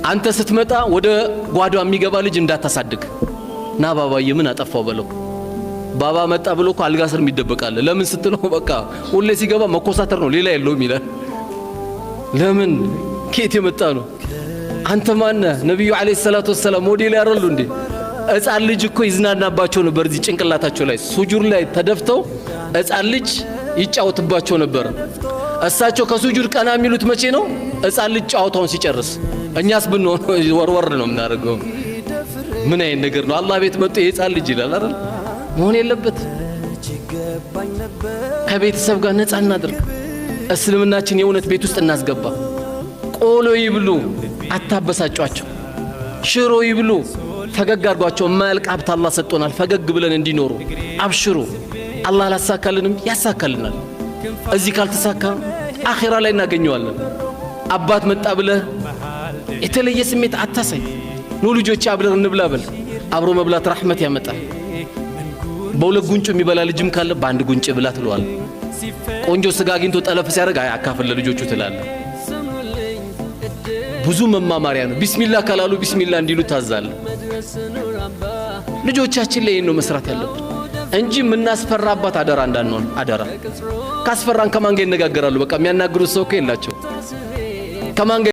አንተ ስትመጣ ወደ ጓዳ የሚገባ ልጅ እንዳታሳድግ። ና ባባዬ፣ ምን አጠፋው በለው። ባባ መጣ ብሎ እኮ አልጋ ስር የሚደበቃለ። ለምን ስትለው በቃ ሁሌ ሲገባ መኮሳተር ነው፣ ሌላ የለውም ይላል። ለምን፣ ከየት የመጣ ነው? አንተ ማነህ? ነቢዩ عليه الصلاة والسلام ሞዴል ያረሉ እንዴ? ሕፃን ልጅ እኮ ይዝናናባቸው ነበር። እዚህ ጭንቅላታቸው ላይ ሱጁድ ላይ ተደፍተው ሕፃን ልጅ ይጫወትባቸው ነበር። እሳቸው ከሱጁድ ቀና የሚሉት መቼ ነው? ሕፃን ልጅ ጨዋታውን ሲጨርስ። እኛስ ብንሆን ወርወር ነው የምናደርገው። ምን አይነት ነገር ነው? አላህ ቤት መጥቶ የሕፃን ልጅ ይላል አይደል? መሆን የለበት። ከቤተሰብ ጋር ነፃ እናድርግ። እስልምናችን የእውነት ቤት ውስጥ እናስገባ። ቆሎ ይብሉ፣ አታበሳጯቸው። ሽሮ ይብሉ፣ ፈገግ አድርጓቸው። የማያልቅ ሀብት አላህ ሰጥቶናል። ፈገግ ብለን እንዲኖሩ አብሽሩ። አላህ አላሳካልንም፣ ያሳካልናል። እዚህ ካልተሳካ አኼራ ላይ እናገኘዋለን። አባት መጣ ብለህ የተለየ ስሜት አታሳይ። ኑ ልጆች አብረን እንብላ በል። አብሮ መብላት ረሕመት ያመጣል። በሁለት ጉንጩ የሚበላ ልጅም ካለ በአንድ ጉንጭ ብላ ትለዋል። ቆንጆ ስጋ አግኝቶ ጠለፍ ሲያደርግ አይ አካፍል ለልጆቹ ትላለህ። ብዙ መማማሪያ ነው። ቢስሚላ ካላሉ ቢስሚላ እንዲሉ ታዛለህ። ልጆቻችን ላይ ነው መስራት ያለብን እንጂ የምናስፈራባት አደራ እንዳንሆን አደራ። ካስፈራን ከማን ጋር ይነጋገራሉ? በቃ የሚያናግሩት ሰው እኮ የላቸው። ከማን ጋር